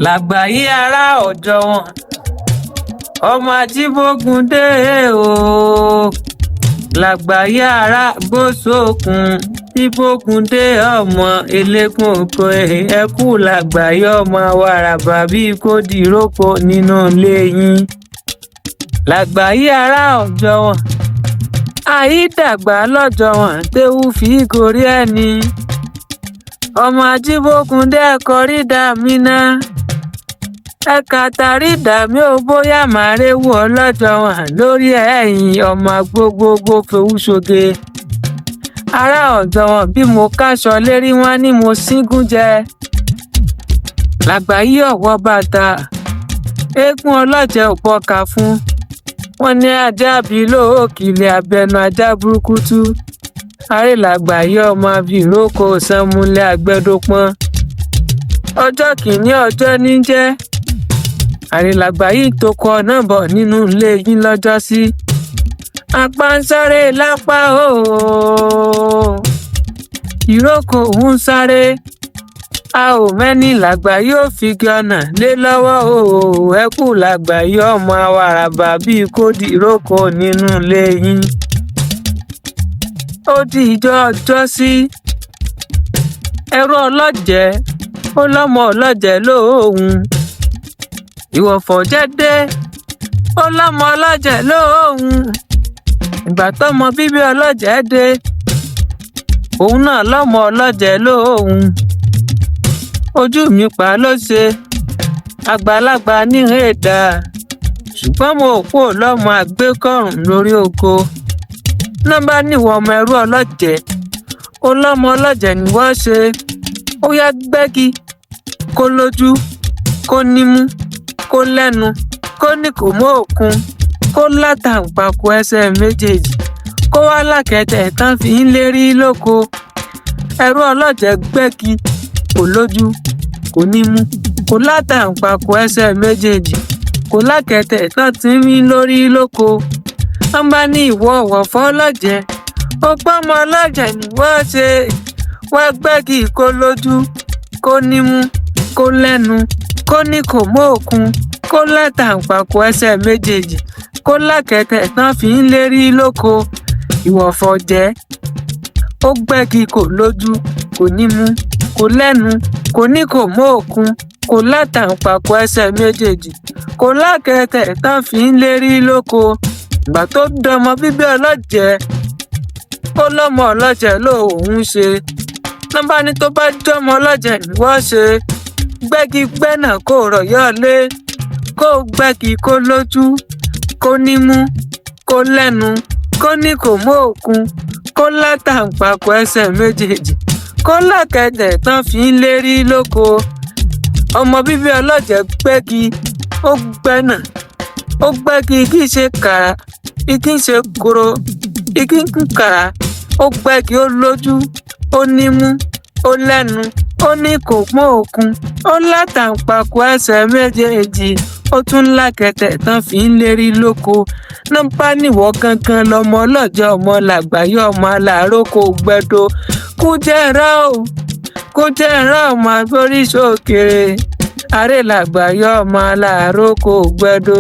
Làgbàyí ará ọ̀jọ̀ wọn, ọmọ Ajíbógun dé o. Làgbàyí ará gbósókun bíbógun dé, ọmọ eléégún oko ẹkú. Làgbàyí ọmọ wàràbà bíi kò dìrókò nínú ilé yín. Làgbàyí ará ọ̀jọ̀ wọn, àìdàgbà lọ́jọ́ wọn téwú fi gorí ẹni. Ọmọ Ajíbógun dé, ẹ̀kọ́ rí dà mí ná, ẹ̀ka tàrí dàmí ò, bóyá màá réwú ọlọ́jọ́ wọn lórí ẹ̀yìn ọmọ gbogbogbò fowó ṣoge. Ará ọ̀dọ̀ wọn, bí mo káṣọ lérí wọn ni mo sígún jẹ. Làgbàyí ọ̀wọ́ bàtà eégún ọlọ́jẹ̀ ò bọ́ka fún wọn ní ajá bíi lóòkìlẹ̀ abẹnú ajá burúkutu tú arélàgbàyí ọmọ abìrókò sanmúlẹ̀ àgbẹ̀dọ̀pọ̀n. Ọjọ́ kìíní ọjọ́ ní jẹ́ àrèlágbàyí tó kọ náà bọ̀ nínú ilé yín lọ́jọ́sí. Apá ń sáré lápá ooo, ìrókò ń sáré, a ò mẹ́ni làgbà yóò fi ọ̀nà lé lọ́wọ́ ooo. Ẹ kú làgbàyí ọmọ àwàràbà bíi kò dìrókò nínú ilé yín. Ó di ìjọ ọjọ́ sí ẹrú ọlọ́jẹ́, ó lọ́mọ ọlọ́jẹ́ lóhùn. Ìwọ̀fọ̀ jẹ́ dé, ó lọ́mọ ọlọ́jẹ́ lóhùn. Ìgbà tọ́mọ bíbí ọlọ́jẹ́ dé, òun náà lọ́mọ ọlọ́jẹ́ lóhùn. Ojú mi pa ló ṣe àgbàlagbà níhìn èdà, ṣùgbọ́n mo kú lọ́mọ àgbékọ̀rùn lórí oko. Nọ́mbà níwọ̀ ọmọ ẹrú ọlọ́jẹ́, ó lọ́mọ ọlọ́jẹ́ ni wọ́n ṣe. Ó yá, gbẹ́gi kó lójú, kó nímú, kó lẹ́nu, kó ní kò mọ́ òkun, kó látàǹpàkò ẹsẹ̀ méjèèjì, kó wá lákẹ̀tẹ̀ tán fi ń lérí lóko. Ẹrú ọlọ́jẹ́ gbẹ́gi, kò lójú, kò nímú, kò látàǹpàkò ẹsẹ̀ méjèèjì, kò lákẹ̀tẹ̀ tán ti ń mí lórí lóko. Wọ́n bá ní ìwọ ọ̀wọ̀fọ́ ọlọ́jẹ́, ó pọ́nmọ ọlọ́jẹ́ ni wọ́n ṣe. Wá gbẹ́gi kó lójú, kó nímú, kó lẹ́nu, kó ní kò mọ́ òkun, kó látàǹpàkò ẹsẹ̀ méjèèjì, kó lákẹ̀tẹ̀ tán fi ń lérí lóko. Ìwọ̀fọ̀ jẹ́ ó gbẹ́gi, kò lójú, kò nímú, kò lẹ́nu, kò ní kò mọ́ òkun, kò látàǹpàkò ẹsẹ̀ méjèèjì, kò lákẹ̀tẹ̀ tán fi ń lérí lóko. Ìgbà tó dọmọ bíbí ọlọ́jẹ́, ó lọ́mọ ọlọ́jẹ́ lòun ṣe. Nọ́mbà ní tó bá jọmọ ọlọ́jẹ́ ni wọ́n ṣe, gbẹ́gi gbẹ́nà kó rọ̀yọ́ lé, kó gbẹ́gi kó lójú, kó nímú, kó lẹ́nu, kó ní kò mọ́ òkun, kó látàǹpàkò ẹsẹ̀ méjèèjì, kó lákẹ̀tẹ̀ tán fi ń lérí lóko. Ọmọ bíbí ọlọ́jẹ́ gbẹ́gi, ó gbẹ́nà, ó gbẹ́gi kì í ṣe kàrà, igi ń ṣe koro, igi ń kún kàrà. Ó gbẹ́gi, ó lójú, ó nímú, ó lẹ́nu, ó ní kò pọ́n òkun, ó látàǹpàkò ẹsẹ̀ méjèèjì, ó tún lákẹ̀tẹ̀ tán fi ń lérí lóko. Nọ́mbà níwọ̀ gangan lọmọ ọlọ́jọ́, ọmọ làgbáyé, ọmọ aláròkọ gbẹdo kú jẹ́ ẹ̀rọ o, kú jẹ́ ẹ̀rọ ọmọ agbóríṣòkèrè arélàgbáyé, ọmọ aláròkọ gbẹdo.